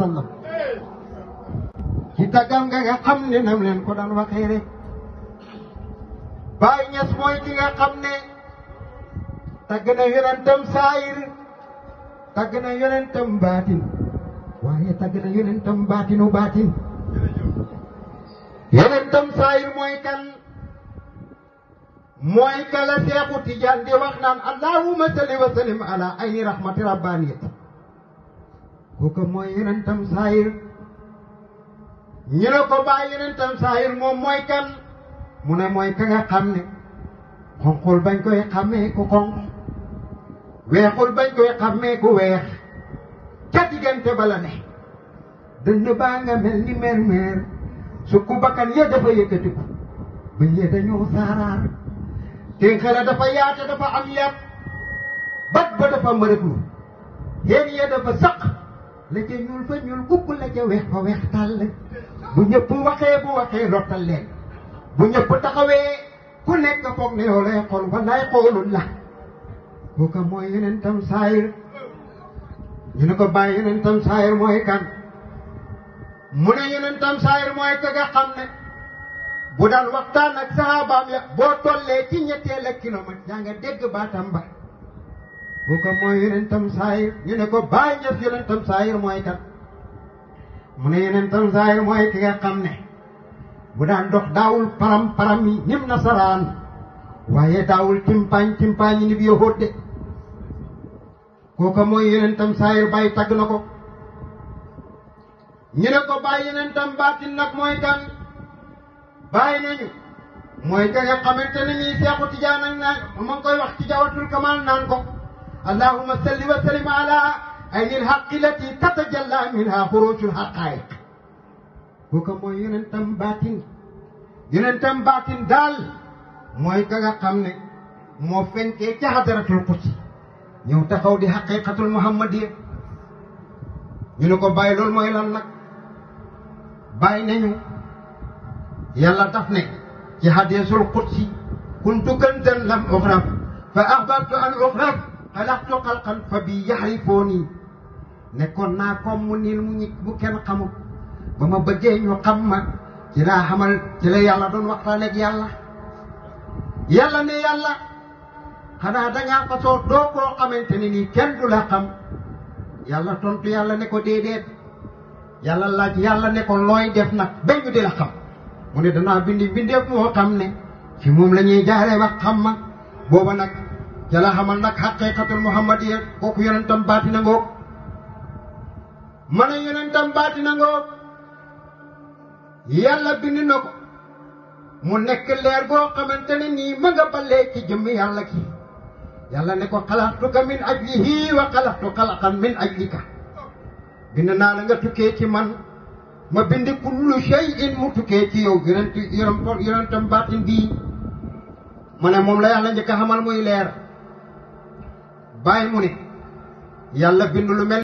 sallam ci tàggam nga xam ne nam leen ko daan waxee rek Baay Ñas mooy ki nga xam ne tàgg na yonentam saayir tàgg na yonentam baatin waaye tàgg na yonentam baatinu baatin yonentam saayir mooy kan mooy kala Seexu Tijaan di wax naan allahumma salli wa sallim ala ayni rahmati rabbaniyati kooku mooy yonentam saayir ñu ne ko Baay yonentam saayir moom mooy kan mu ne mooy ka nga xam ne xonqul bañ koy xàmmee ku xonq weexul bañ koy xàmmee ku weex ca diggante bala ne dënn baa nga mel ni mer sukku bakkan ya dafa yëkkatiku bëñ ya dañoo saaraar ténqale dafa yaate dafa am yàpp bat ba dafa mërëglu xeen ya dafa saq la ca ñuul fa ñuul kukk la ca weex fa weex tàll bu ñëpp waxee rottal leen bu ñëpp taxawee ku nekk foog ne yow lay xool wallaay xoolul la kooka mooy yonentam saayir ñu ne ko Baay yonentam saayir mooy kan mu ne yonentam saayir mooy ka nga xam ne bu daan waxtaan ak sahabaam ya boo tollee ci ñetteelu kilomètre yaa nga dégg baatam ba kooka mooy yonentam saayir ñu ne ko Baay Ñas yonentam saayir mooy kan mu ne yonentam saayir mooy ki nga xam ne bu daan dox daawul param yi nim nasaraan waaye daawul timpaañ yi nib yahuud de kooka mooy yonentam saayir Baay tagg na ko ñu ne ko Baay yonentam baatin nag mooy kan Baay nañu mooy ka nga xamante ne nii Seexu Tijaan ak naan ma ngi koy wax ci Jawharatul Kamal naan ko allahumma salli wa sallim ala aynil haqqi lati tatajalla minha xurujul haqaa'iq kooka mooy yonentam baatin daal mooy ka nga xam ne moo fenkee ca hadaratul qudsi ñëw taxaw di haqiqatul muhammadiyya ñu ne ko Baay loolu mooy lan nag Baay nañu yàlla daf ne ci hadiisul qudsi kuntu kanzan lam uxraf fa ahbabtu an uxraf xalaqtu xalqan fa bi yaxrifooni nekkoon naa comme mu niil mu ñit bu kenn xamul ba ma bëggee ñu xam ma ci laa xamal ci la yàlla doon waxtaan ak yàlla ne yàlla xanaa dangaa fasoo doo koo xamante ne nii kenn du la xam yàlla tontu yàlla ne ko déedéet yàlla laaj yàlla ne ko looy def nag ba ñu di la xam mu ne danaa bindeef moo xam ne ci moom la ñuy jaaree wax xam ma booba nag ca la xamal nag xaqiqatul muhammadiyya kooku yonentam baatina ngoog ma ne yonentam baatina ngoog yàlla bind na ko mu nekk leer goo xamante ne nii ma nga ballee ci jëmmi yàlla ki yàlla ne ko xalaqtuka min ajlihi wa xalaqtu xalaqan min ajlika bind naa la nga tukkee ci man ma bind kullu shay'in mu tukkee ci yow yonentam baatin bii mu ne moom la yàlla njëkk a xamal muy leer Baay mu ne yàlla bind lu mel